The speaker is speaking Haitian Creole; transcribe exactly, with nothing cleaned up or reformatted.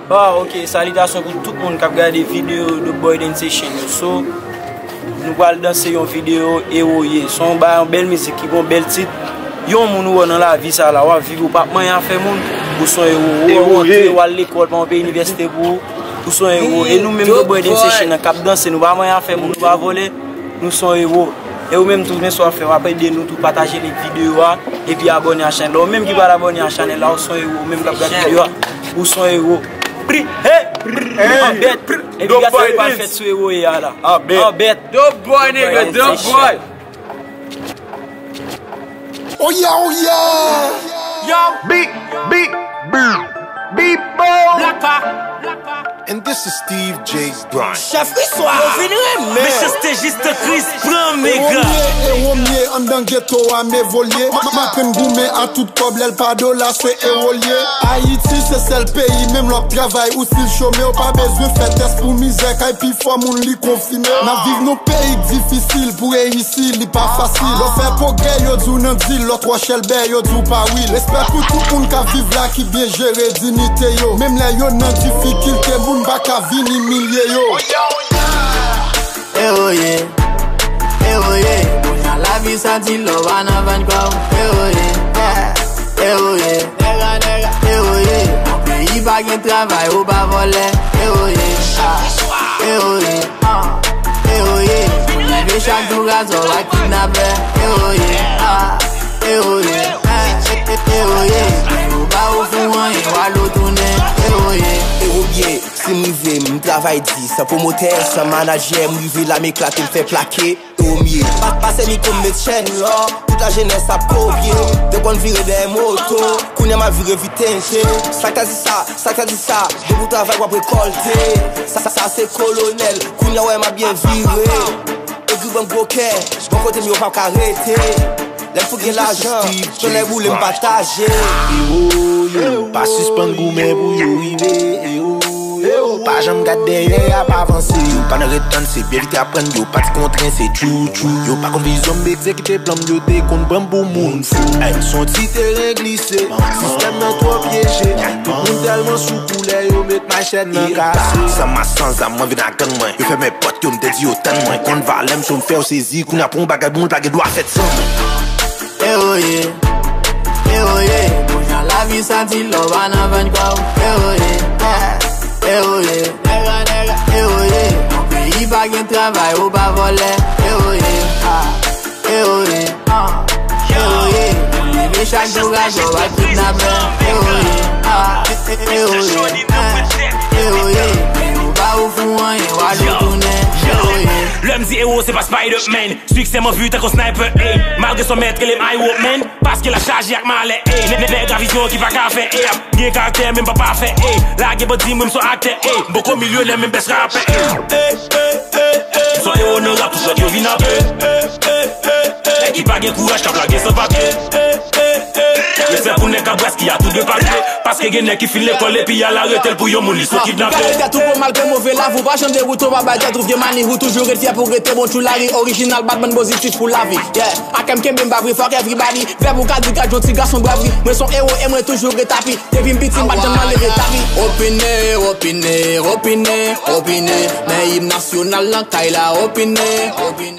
Ah, ok, salitasyon pou tout moun k ap gade videyo Dope Boy Dance Session yo. So, nou pral danse yon videyo Ewo Ye. Se yon ba-, yon bèl mizik ki gon bèl tit. Yon moun ou wè nan lavi sa la, w ap viv, ou p ap manyen afè moun, ou se yon ewo. Ou antre, w al lekòl, pa yon peyi inivèsite pou ou, ou se yon ewo. E nou menm Dope Boy Dance Session nan k ap danse, nou pa manyen afè moun, nou pa vòlè, nou se yon ewo. E ou menm tou, men sa w ap fè, w ap ede nou tou pataje link videyo a, epi abòne a chanèl la. Ou menm ki pa t abòne a chanèl la, ou se yon ewo. Ou menm k ap gade videyo a, ou se yon ewo. Pri, hey! An bèt! Epi gade sa ki pral fèt sou Ewo Ye a la. An bèt! Dope boy, nigga, dope boy! Oya, oya! Yo! Big, big, big, big boy! Blaka! And this is Steve J. Bryan. Chèf Iswa! Yo vin renmen! Mechanste jis Kris pran mega! Ewo m ye, ewo m ye, anndan geto a m evolye. M aprann goumen a tout kòb, lè l pa dola, se ewo l ye. Ayiti se sèl peyi, menm lè w ap travay ou still chome, w pa bezwen fè tès pou mizè, kay pi fò moun li konfime. N ap viv nan peyi k difisil, pou reyisi li pa fasil. Lè w fè pwogrè, yo di w nan dil, lè w twò chèlbè, yo di w pa wil. Respè pou tout moun k ap viv la, ki byen jere dinite yo. Menm lè yo nan difikilte, moun pa ka vin imilye yo. Ewo ye, ewo ye, kounye a lavi sa di lè w pa nan vann kò w. Ewo ye, ewo ye, nèga, nèga, ewo ye. Yon peyi pa gen travay, ou pa vòlè. Ewo ye, ah, ewo ye, ah, ewo ye. Ou leve chak jou gazòl ak kidnapè. Ewo ye, ah, ewo ye, eh, eh, eh, ewo ye. Yo ba ou fou anyen, w al ou tounen. Ewo ye, ewo byen. Si m rive, m travay di, san pwomotè, san manadjè, m rive la, m eklate, m fè plake, ewo m ye. Pa, pase mikwo m met chèn lò, tout lajenès ap kopye, te konn vire dèyè moto, kounye a m ap vire vit tenten. Sa k ta di sa, sa k ta di sa, depi w travay w ap rekòlte. Sa, sa, sa se kolonèl, kounye a w wè m ap byen vire. Egri ban m gwo kè, bò kote m yo p ap ka rete. Lè m fout gen lajan, solèy boule m pataje. Ewo, yo, pa sispann goumen pou yo rive. Ewo, yo, pa janm gad dèyè, y ap avanse. Yo pa nan ret tann, se byen vit aprann. Yo pa ti kontren, se tchou tchou. Yo pa konn vizyon m, egzekite plan m, yo te konn pran m pou moun fou. Ay, se yon ti teren glise, sistèm nan twò pyeje. Moun tèlman sou koulè, yo met machèt nan kase. San mas, san zam, mwen vin ak gang mwen. Yo fèmen pòt yo, m te di yo tann mwen. Konn valè m, so m fè yo sezi. Kounye a pou yon bagay bon, li pa gen dwa fèt san mwen. Ewo ye, ewo ye, kounye a lavi sa di lè w pa nan vann kò w. Ewo ye, eh, ewo ye, nèga, nèga, ewo ye. Yon peyi pa gen travay, ou pa vòlè. Ewo ye, ah, ewo ye, ah, ewo ye. Ou leve chak jou gazòl ak kidnapè. Ewo ye, ah, ewo ye, eh, ewo ye. Yo ba ou fou anyen, w al ou tounen. Ewo ye. Lè m di ewo, se pa Spider-Man. Siksè m anvi tankou sniper, ey. Malgre son mèt rele m Iwo Man. Paske l ap chaje ak malè, ey. Nè-, nè-, nèg a vizyon ki pa ka fè, ey. Gen karaktè, men m pa pafè, ey. Lage bandi, mwen m son aktè, ey. M poko milyonè, men m bèst rapè, ey. Ey, ey, ey, ey. M son ewo nan rap, tout lòt yo vin apre. Ey, ey, ey, ey. Nèg ki pa gen kouraj, k ap lage san papye. Ey, ey, ey, ey. Respè pou nèg k ap bras ki a tou de papye. Paske gen nèg ki fin lekòl epi y al arete l pou yon moun li sot kidnape. Gade tèt ou bon malgre move lavi, ou pa janm dewoute, ou pa bay tèt ou vye mani, ou toujou ret fyè pou rete bon tjou lari, orijinal, bad man pozitif pou lavi. Yeah, ak M kenbe m pa vre, fuck everybody. Vèb ou ka di gad yon ti gason bravri, mwen son ewo e mwen toujou ret api. Depi m piti m pa t janm nan leve tapi. Opine, opine, opine, opine, men im nasyonal nan kay la, opine, opine.